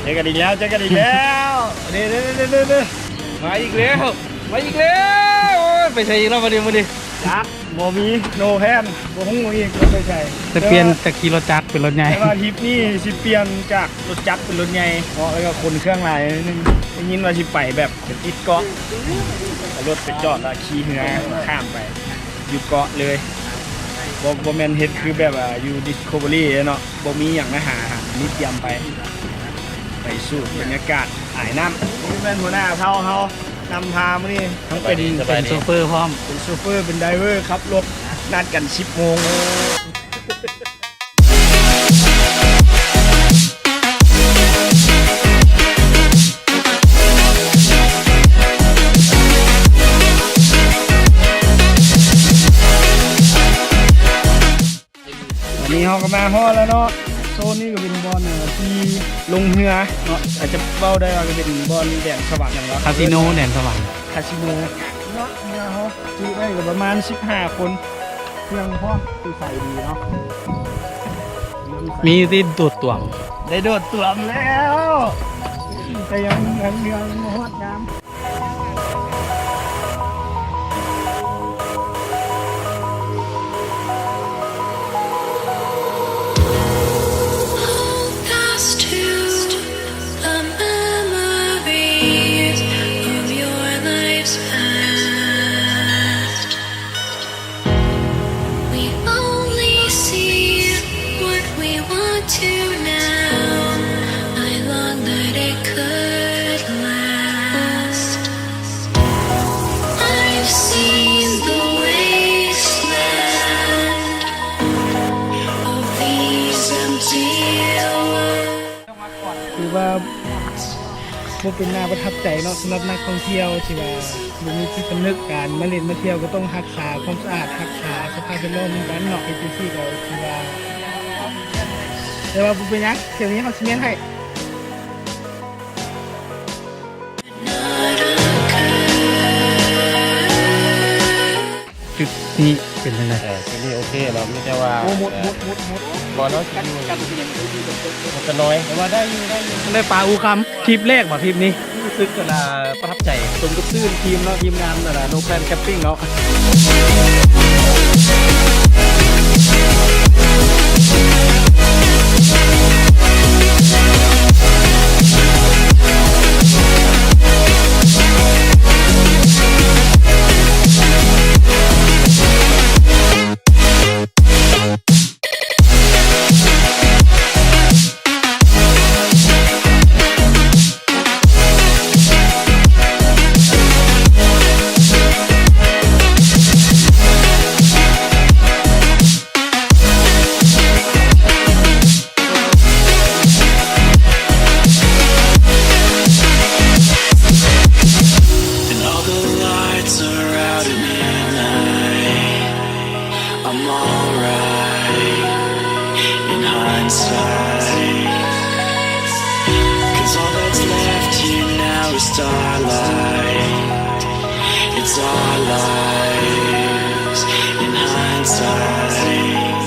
ເຈີກັນອີກແລ້ວ ເຈີກັນອີກແລ້ວ ເດ້ໆໆໆ ມາອີກແລ້ວ ມາອີກແລ້ວ ໂອ້ຍ ໄປໃສອີກແລ້ວບັດນີ້ ມື້ນີ້ ຈັກ ບໍ່ມີ ໂນແພນ ບໍ່ຮູ້ອີກວ່າໄປໃສ ຈະປ່ຽນຈາກຂີ່ລົດຈັກເປັນລົດໃຫຍ່ ແຕ່ວ່າທຣິບນີ້ຊິປ່ຽນຈາກລົດຈັກເປັນລົດໃຫຍ່ເນາະ ແລ້ວກໍຂົນເຄື່ອງຫຼາຍໜຶ່ງ ໄດ້ຍິນວ່າຊິໄປແບບ ໄປຕິດເກາະ ເອົາລົດໄປຈອດແລ້ວຂີ່ເຮືອຂ້າມໄປຢູ່ເກາະເລີຍ ບໍ່ ບໍ່ແມ່ນເຮັດຄືແບບວ່າຢູ່ Discovery ເນາະ ບໍ່ມີຫຍັງໃຫ້ຫາ ມີຕຽມໄປ ໄປສູດບັນຍາກາດອາຍນ້ຳ ນີ້ແມ່ນຫົວໜ້າເຜົ່າເຮົານຳພາມື້ນີ້ ທັງເປັນ ສະບາຍດີ ເປັນໂຊເຟີພ້ອມ ເປັນໂຊເຟີ ເປັນໄດເວີ ຂັບລົດ ນັດກັນສິບໂມງ. ຕອນນີ້ເຮົາກໍມາຮອດແລ້ວເນາະ ໂຊນນີ້ກໍເປັນບ່ອນ ເອີ ທີ່ລົງເຮືອເນາະ ອາດຈະເວົ້າໄດ້ວ່າກໍເປັນບ່ອນແດນສະຫວັນ ຫຍັງວະ ຄາສິໂນແດນສະຫວັນ ຄາສິໂນເນາະ ເຮືອເຮົາຈຸໄດ້ກໍປະມານສິບຫ້າຄົນ ເຄື່ອງພ້ອມ ໃສ່ດີເນາະ ມີທີ່ໂດດຕົວມ ໄດ້ໂດດຕົວມແລ້ວ ແຕ່ຍັງ ຍັງ ຍັງບໍ່ຮອດຍາມ. Hold fast to the memories of your life's past. We only see what we want to now. I long that it could last. I've seen the wasteland of these empty words. ຖືວ່າບໍ່ເປັນໜ້າປະທັບໃຈເນາະ ສຳລັບນັກທ່ອງທ່ຽວທີ່ວ່າບໍ່ມີຈິດສຳນຶກ ການມາຫຼິ້ນມາທ່ຽວກໍຕ້ອງຮັກສາຄວາມສະອາດ ຮັກສາສະພາບແວດລ້ອມນຳກັນເນາະ ເຮັດຈັ່ງຊີ້ກໍຖືວ່າ ແຕ່ວ່າບໍ່ເປັນຫຍັງ ທ່ຽວນີ້ເຮົາຊິແມ່ນໃຫ້. ຈຸດນີ້ເປັນຈັ່ງໃດ? ເອີ ຈຸດນີ້ໂອເຄເນາະ ມີແຕ່ວ່າ ໂອ້ ໝົດ ເອີ ໝົດ ໝົດ ໝົດ ບ່ອນເຮົາຊິຢູ່ ມັນກະນ້ອຍ ແຕ່ວ່າໄດ້ຢູ່ ໄດ້ຢູ່ ໄດ້ປາອູຄຳ ທຣິບແລກບໍ່ ທຣິບນີ້? ຮູ້ສຶກ ອັນນ່າ ປະທັບໃຈ ສົມກັບຊື່ນທີມເນາະ ທີມງານ ອັນນ່າ No Plan Camping ເນາະ. And all the lights are out in the night. I'm alright in hindsight, 'cause all that's left here now is starlight. It's our lives in hindsight.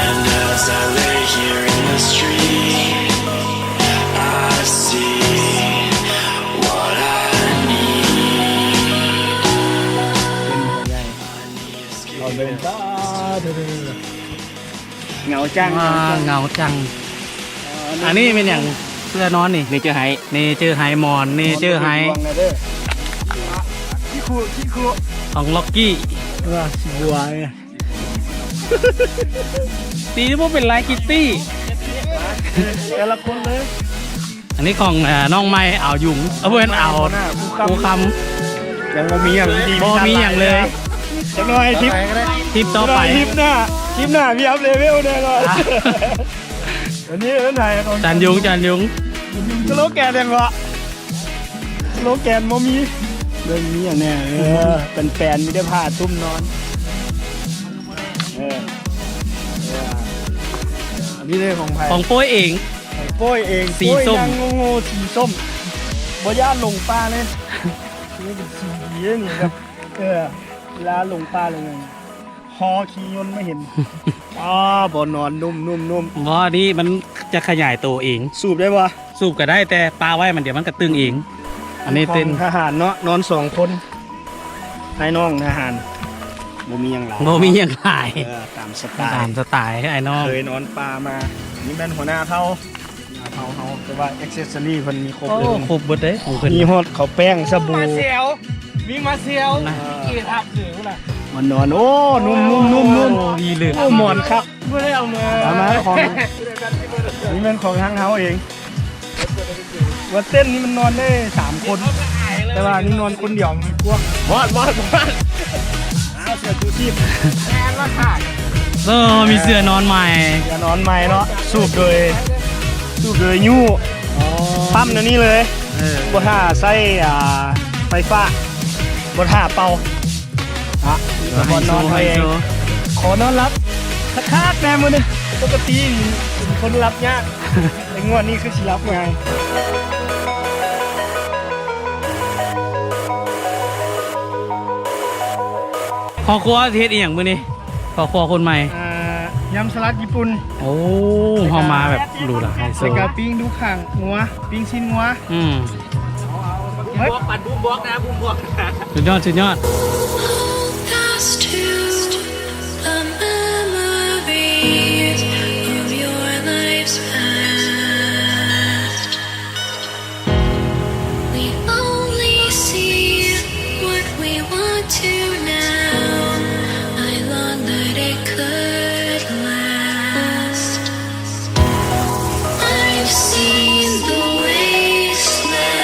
And as I lay here in the street, I see what I need. ເປັນຫົວໃຫຍ່ ເອົາເດີນຕາເດີ ເຫງົາຈັງ ວ້າ ເຫງົາຈັງ ເຫງົາຈັງ. ອັນນີ້ແມ່ນຫຍັງ ເສື້ອນອນນີ້? ເນເຈີໄຮ ເນເຈີໄຮ ໝອນເນເຈີໄຮ ຂີ້ຄຸ ຂີ້ຄຸ ຂອງລັອກກີ້ ວ່າຊິບົວ ຕີບໍ່ເປັນລາຍຄິດຕີ້ ແຕ່ລະຄົນເລີຍ. ອັນນີ້ຂອງ ເອີ ນ້ອງໃໝ່ ອາວຍຸງ ເອີ ບໍ່ແມ່ນ ອາວ ອູຄຳ ຍັງບໍ່ມີຫຍັງດີ ບໍ່ມີຫຍັງເລີຍ ຈັກໜ່ອຍ ທຣິບ ທຣິບຕໍ່ໄປ ທຣິບໜ້າ ທຣິບໜ້າມີອັບເລເວວແນ່ນອນ. ອັນນີ້ເອີ້ນໃຜຂອງ ຈານຍຸງ ຈານຍຸງ ສະໂລແກນຫຍັງເກາະ? ສະໂລແກນບໍ່ມີ ເບິ່ງມີຫຍັງແນ່ ເອີ ແປນໆ ມີແຕ່ຜ້າຕຸ້ມນອນ ເອີ ເອີ ອັນນີ້ເດ້ຂອງໃຜ? ຂອງໂປ້ຍເອງ ຂອງໂປ້ຍເອງ ສີສົ້ມ ໂປ້ຍນັ່ງໂງ່ໆ ສີສົ້ມ ບໍ່ຢ້ານຫຼົງປ່າເລີຍ ນີ້ເປັນສີດີເດ້ນີ້ ແບບ ເອີ ເວລາຫຼົງປ່າລົງ ຮໍຂີ່ຍົນມາເຫັນ. ອໍ ບໍ່ນອນນຸ້ມໆໆ. ບໍ່ ນີ້ມັນຈະຂະຫຍາຍໂຕເອງ. ສູບໄດ້ບໍ່? ສູບກໍໄດ້ ແຕ່ປະໄວ້ມັນ ດຽວມັນກໍຕຶງເອງ. ອັນນີ້ເຕັນຂອງທະຫານເນາະ ນອນສອງຄົນ ອ້າຍນ້ອງທະຫານ ບໍ່ມີຫຍັງຫຼາຍ ບໍ່ມີຫຍັງຫຼາຍ. ເອີ ຕາມສະໄຕ ຕາມສະໄຕອ້າຍນ້ອງ ເຄີຍນອນປ່າມາ. ນີ້ແມ່ນຫົວໜ້າເຜົ່າ ເຮົາ ເຮົາ ແຕ່ວ່າ accessory ເພິ່ນມີຄົບເລີຍ ໂອ້ ຄົບເບິດເດ້ຂອງເພິ່ນ ມີຮອດເຂົ້າແປ້ງ ສະບູ່ ມີມາເຊວ ມີມາເຊວ ນະ ເອທັບເດີນະ ມັນນອນ ໂອ້ ນຸ້ມໆໆໆ ໂອ້ ດີເລີຍ ໂອ້ ໝອນຄັກ ບໍ່ໄດ້ເອົາມາ ເອົາມາຂອງ ນີ້ແມ່ນຂອງທາງເຮົາເອງ. ວ່າເຕັນນີ້ມັນນອນໄດ້ສາມຄົນ ແຕ່ວ່ານີ້ນອນຄົນດຽວມັນກວ້າງ. ມອດ ມອດ ມອດ ອ້າວ ເສື້ອຊູຊີບ ແມ່ນວ່າຂາຍ ເອີ ມີເສື້ອນອນໃໝ່ ເສື້ອນອນໃໝ່ເນາະ ສູບໂດຍ ສູບໂດຍຍູ້ ອໍ ປ້ຳແນວນີ້ເລີຍ ເອີ ບໍ່ຖ້າໃຊ້ ອ່າ ໄຟຟ້າ ບໍ່ຖ້າເປົ່າ ອ່ະ ນີ້ກໍບ່ອນນອນເຮົາເອງ ຂໍນອນຫຼັບຄັກໆແດ່ມື້ນີ້. ປົກກະຕິເປັນຄົນຫຼັບຍາກ ແຕ່ງວດນີ້ຄືຊິຫຼັບງ່າຍ. ພໍ່ຄົວຊິເຮັດອີ່ຫຍັງມື້ນີ້? ພໍ່ຄົວຄົນໃໝ່ ອ່າ ຍຳສະຫຼັດຍີ່ປຸ່ນ. ໂອ້ ເຮົາມາແບບຫຼູຫຼາໄຮໂຊ ແລ້ວກໍປີ້ງດູຂ້າງງົວ ປີ້ງຊີ້ນງົວ. ອືມ ເຮີ້ຍ ບັກ ບັກ ບຸ້ມບອກນະ ບຸ້ມບອກນະ ສຸດຍອດ ສຸດຍອດ. Hold fast to the memories of your life's past. We only see what we want to now. I long that it could last. I've seen the wasteland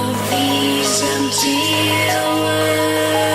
of these empty words.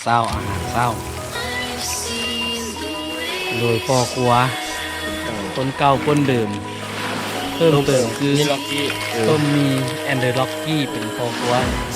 ເຊົ້າ ອາຫານເຊົ້າ ໂດຍພໍ່ຄົວຄົນເກົ່າຄົນເດີມ ເພີ່ມເຕີມຄື ມີລັອກກີ້ ເອີ ຕົ້ມໝີ່ ແອນເດີລັອກກີ້ ເປັນພໍ່ຄົວ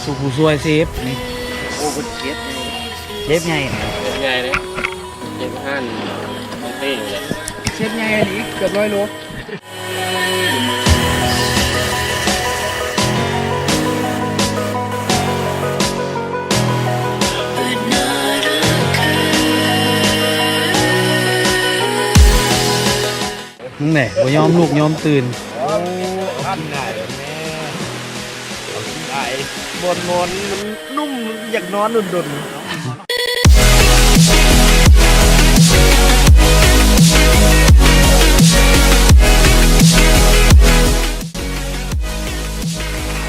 ຜູ້ ຜູ້ຊ່ວຍເຊຟນີ້. ໂອ້ ເພິ່ນເຊຟໃຫຍ່ ເຊຟໃຫຍ່ ເຊຟໃຫຍ່ເດ້ ເຊຟຮ້ານຂອງເຕ້ນີ້ແຫຼະ ເຊຟໃຫຍ່ອີ່ຫຼີ ເກືອບຮ້ອຍໂລ. ມຶງແຫຼະ ບໍ່ຍອມລຸກຍອມຕື່ນ. ໂອ້ ອັນໄດ້ແມ່ ເອົາຂີ້ອາຍ ບ່ອນນອນມັນນຸ້ມ ຢາກນອນດົນໆ.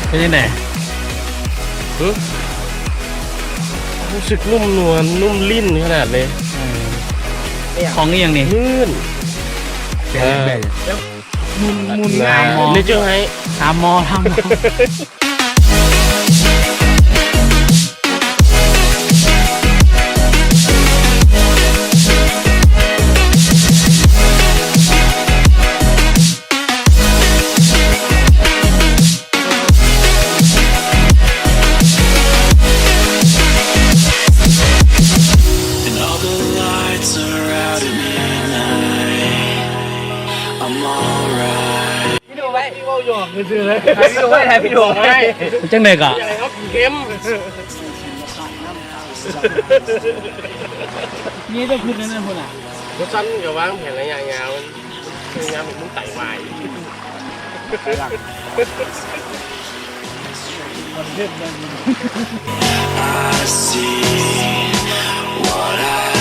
ເປັນຈັ່ງໃດ? ຫຶ? ຮູ້ສຶກນຸ້ມນວນ ນຸ້ມລີ້ນຂະໜາດເລີຍ. ເອີ ຂອງອີ່ຫຍັງນີ້? ລື່ນ. ເປັນແບບ ເອີ ໝຸນ ໝຸນ ນະ ຕາມໝໍ ເນເຈີໄຮ ຕາມໝໍ ຕາມໝໍ. And all the lights are out at midnight. I'm alright. ວິດີໂອໄວ້ ເວົ້າຫຍອກຊື່ໆ ຖ່າຍວິດີໂອໄວ້ ຖ່າຍວິດີໂອໄວ້. ຈັ່ງໃດກໍ ຢາກໃຫ້ເຮົາກິນເຄັມ. ນີ້ຕ້ອງຂຶ້ນນັ້ນພຸ້ນນະ ບໍ່ຊັ້ນກໍວາງແຜນໄລຍະຍາວ ພະຍາຍາມໃຫ້ມຶງໄຕວາຍ. I see what I